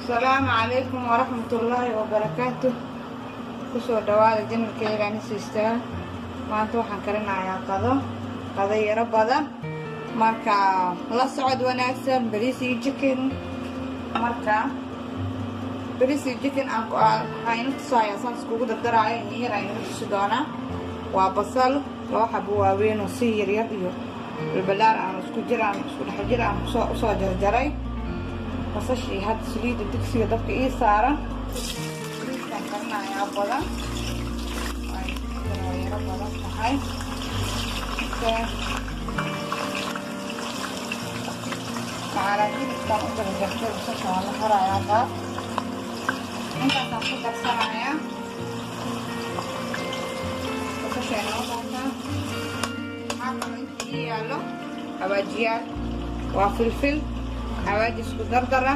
Asalaamu calaykum waraxmatullaahi wabarakaatu. Kusoo dhawaada channelkeyga Anisiistaa. Maanta waxaan karinayaa qado, qado yaro badan. Marka la socod wanaagsan. Bariis iyo chicken. Marka bariis iyo chicken aan waxaa ina tusayaa saan iskugu dardaraayo. In yar aynu tusi doonaa. Waa basal laba xabo waaweyn oo si yaryar iyo balbalaar aan isku jir, aan isku dhex jir aan kusoo usoo jarjaray basashii. Hadda saliidda digsiga dabka ii saaran. Bariiskaan karinayaa badan, waa yaro badan tahay. Macalaa hilibkaan u jarjartay basasha waan la harayaa qaar. Intaasaan ku darsanayaa basasha inoo qaataa. Waxaa kaloo inta ii yaallo xawaajiyaal: waa filfil, xawaaji isku dardara,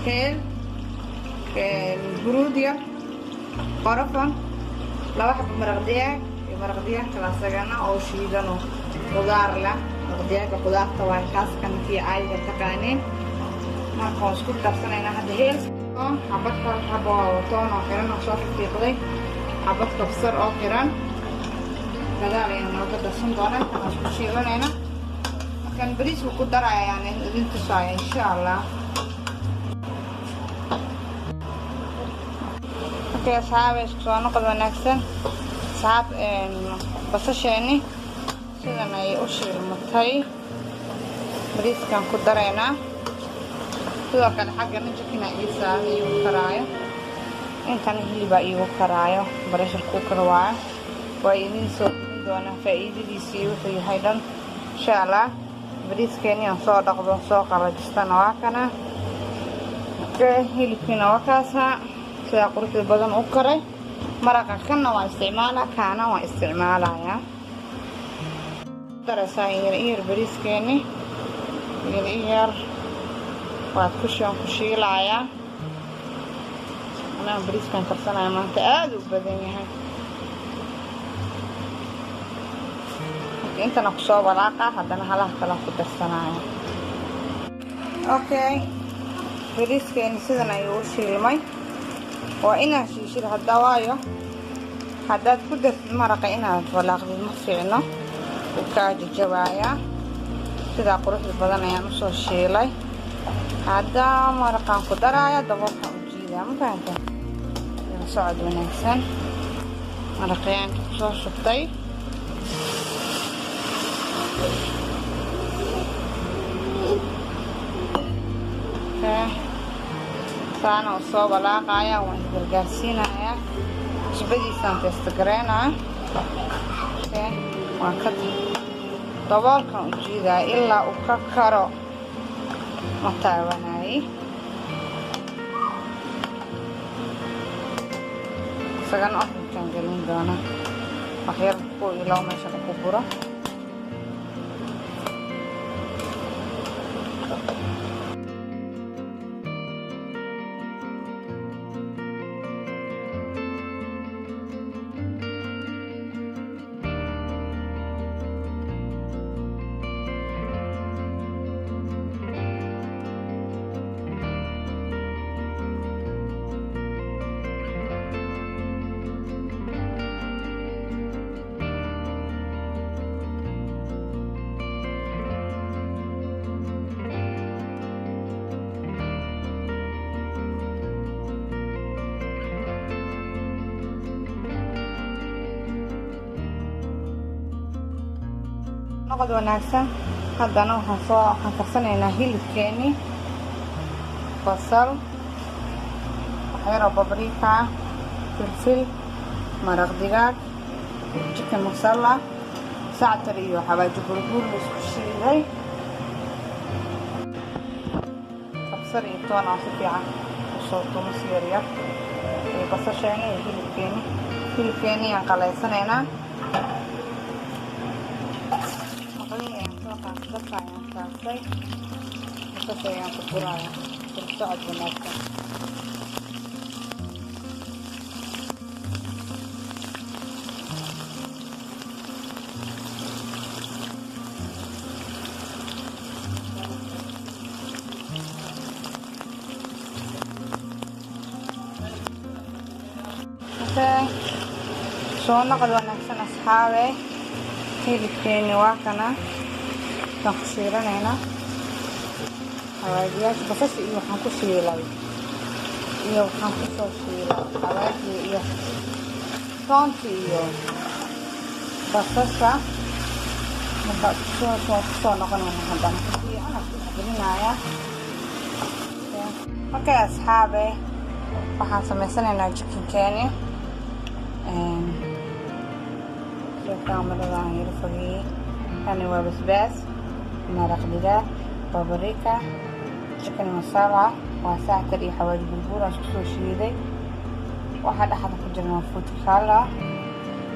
heel, huruud yar, qorofon, laba xabo maraq digaag iyo maraq digaag kala sagana oo shiidan oo qudaar lah. Maraq digaagka qudaarta waa kaas, kan kii caadiga taqaaneen. Marka waan isku darsanaynaa hadda. Heel, xabad hal xabo oo toon oo xiran oo soo fiiqday, xabad kabsar oo xiran gadaal ayaan nooga darsan doonaa. Intaan waan isku shiilanayna. Markaan bariiska ku daraya ayaan idin tusaaya, insha Allah. Okay, asxaaba, isku soo noqod wanaagsan. Asxaab, basasheeni sidan ayay u shiilmatay. Bariiskaan ku daraynaa. Sidoo kale xaggana chicken-a ii saaran, iigu karaayo. Intana hilibaa iigu karaayo, pressure cooker waayo. Waa idin soo gelin doonaa faa'iidadiisa iyo wuxuu yahay dhan, insha Allah. Bariiskeeni aan soo dhaqdo, soo qalajistana waa kana. Hilibkiina waa kaasa sidaa quruxda badan u karay. Maraqa kanna waan isticmaalaa, kaana waan isticmaalayaa. Daraysaa yar yar bariiskeeni, yar yar waad kushaan ku shiilayaa. Anaa bariiskan karsanaya maanta aada u badan yahay. Marka intana kusoo walaaqa, haddana halaha kale ku darsanaya. Okay, bariiskeeni sidan ayuu u shiilmay. Waa inaad shiishid hadda, waayo haddaad ku dartid maraqa inaad walaaqdid ma fiicno, wuu kaa jajabayaa. Sidaa quruxda badan ayaan usoo shiilay. Hadda maraqaan ku daraaya, daboolkaan u jiidaa. Ma fahanta? Socod wanaagsan. Maraqayaan kusoo shubtay. Saana u soo walaaqaya, waan isgargaarsiinayaa. Cusbadiisaan test gareynaya. Waan ka daboolkan u jiidaya ilaa uu ka karo, ma taabanayay. Isagana ovenkaan gelin doona waxyar ku ilow meeshan ku buro. Noqod wanaagsan. Haddana waxaan karsanaynaa hilibkeeni. Basal, waxyaroo paprika, filfil, maraq digaag, chicken masala, sactar iyo xawaaji burbuur la isku shiiday, kabsar iyo toon oo si fiican usoo tumo si yaryar, iyo basasheeni iyo hilibkeeni. Hilibkeeni ayaan qalaysanaynaa. Maqlihii ayaan soo qaatay, dabka ayaan saartay, basasha ayaan ku buraaya. Socod wanaagsan. Okay, soo noqod wanaagsan, asxaabe. Hilibkeeni waa kana, waan ku shiilanaynaa xawaajiyaasha, basasha iyo waxaan ku shiilay iyo waxaan kusoo shiilay xawaajiga iyo toonta iyo basasha. Marka soo kusoo noqonayna haddana si fiican aan isku dhexgelinayaa. Okay, asxaabe, waxaan samaysanaynaa chickenkeeni. Soo kaamarada aan yaro fogeeyey. Kani waa basbaas, maraq digaag, paprika, chicken masala, waa sactar iyo xawaaji burbuur aan isku soo shiiday. Waxaa dhexda ku jirna waa food color,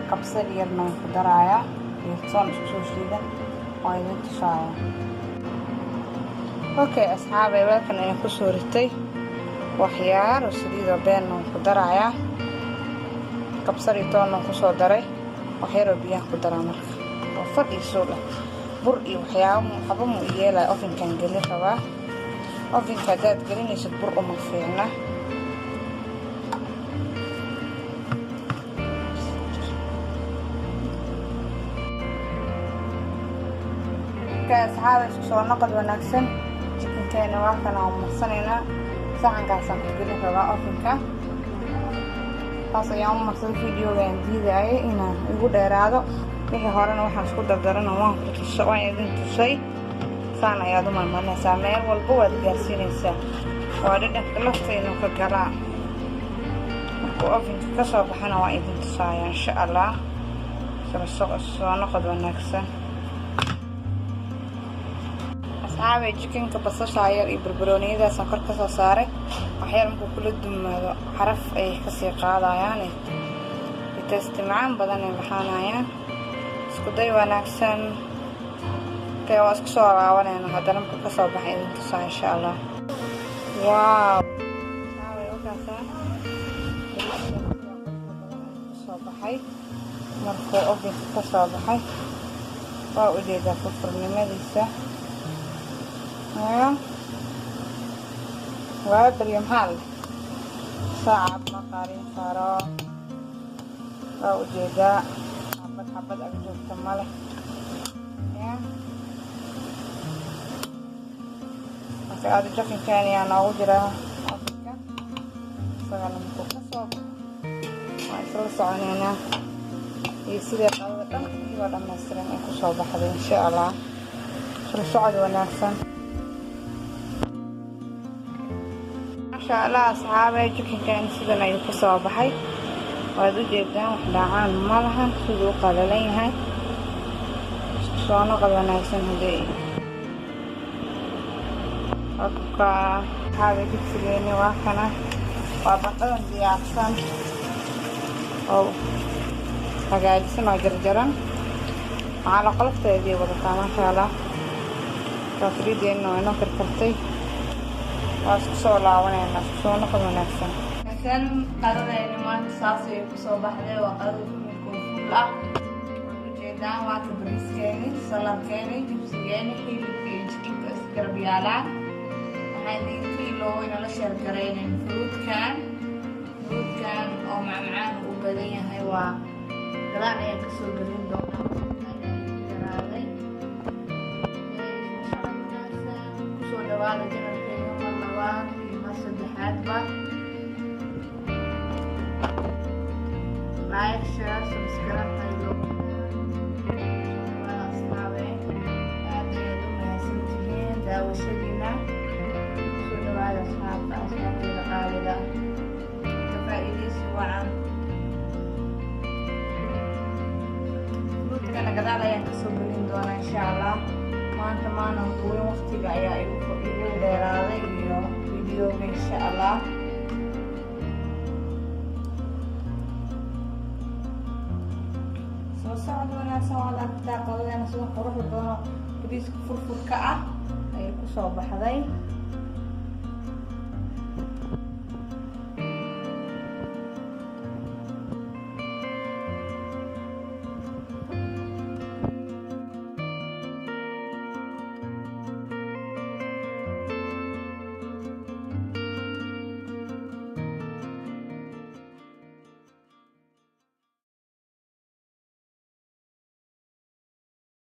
kabsar yarna waan ku darayaa iyo toon isku soo shiidan, waa idin tusaaya. Okay, asxaabay, weelkan ayaan kusoo ritay waxyaar oo saliidoo beenna waan ku darayaa, kabsar iyo toonna waan kusoo daray, waxyaroo biyaan ku daraa. Marka oo fadhiisoo dheh bur iyo waxyaabo waxba mu yeelaya. Ovenkan gelin rabaa. Ovenka haddaad gelinaysid bur uma fiicna. Marka asxaaba, isku soo noqod wanaagsan. Chickenkeena waa kana, waan marsanaynaa. Saxankaasaan ku gelin rabaa ovenka, taas ayaan u marsaday. Videoga aan diidayay inaan igu dheeraado. Wixii horena waxaan isku dardarana waan ku tusa, waan idin tusay. Saan ayaad u marmarinaysaa, meel walba waad gaarsiinaysaa. Waa dhadhanka lafta inuu ka galaa. Markuu ovenka ka soo baxana waan idin tusaaya, insha Allah. Soo noqod wanaagsan, asxaabay. Chickenka basasha yar iyo barbarooniyadaasaan kor kasoo saaray. Waxyar markuu kula dumaado, xaraf ayay kasii qaadayaan, taste macaan badan ay lahaanayaan. Isku day wanaagsan. Okay, waa isku soo laabanayna haddana markuu kasoo baxay idin tusaa, insha Allah. Wow, asxaabay, wakaasa kasoo baxay. Markuu ovenka kasoo baxay, waa ujeedaa furfurnimadiisa. Ya waa baryo, maxaa leh, saacad ma qarin karo. Waa ujeedaa, xabad xabad ag joogta ma leh. Ya marka aada chickenkan ayaa noogu jiraa ovenka, isagana markuu kasoo baxo waa isla soconeynaa iyo sidii qadada dhan iyagoo dhammaystiran ay kusoo baxday, insha Allah. Isla socod wanaagsan. Maasha Allah, asxaabay, chickenkan sidan ayuu kasoo baxay. Waad ujeedaan, wax dhaacaan ma lahan, siduu u qalalan yahay. Isku soo noqod wanaagsan. Hadee ka asxaabay, jibsigeeni waa kana, waa bandhadan diyaarsan oo hagaajisan oo jarjaran, maxaala qolofteedii wadataa. Maasha Allah, kaafirideena waa inoo karkartay. Waa isku soo laabanayna. Isku soo noqod wanaagsan. Kan qadadayni maanta saas ayay kusoo baxday. Waa qadada familka oo full ah. Waad ujeedaan, waa ka bariiskeeni, saladkeeni, jibsigeeni, hilibka iyo chickenka isgarab yaalaan. Waxaan idinka ilooway nala share garaynin fruitkan. Fruitkan oo macmacaan u badan yahay waa gadaal ayaan kasoo gelin doonaa, yaraaday. Kusoo dhawaada channelkeyga mar labaad iyo mar saddexaadba. Like, share, subscribe hayloo. Asxaabe, aad ayaad u mahadsantihiin daawashadiina. Kusoo dhawaada asxaabta, asxaabteeda qaaliga, ka faa'iidaysi wacan. Fruitkana gadaal ayaan kasoo gelin doonaa, insha Allah. Maanta maanan duwin, waqtiga ayaa igu dheeraaday iyo videoga, insha Allah. Soo socod wanaagsan. Waad aragtaa qadadeena sida quruxda badanoo bariiska furfurka ah ayay kusoo baxday.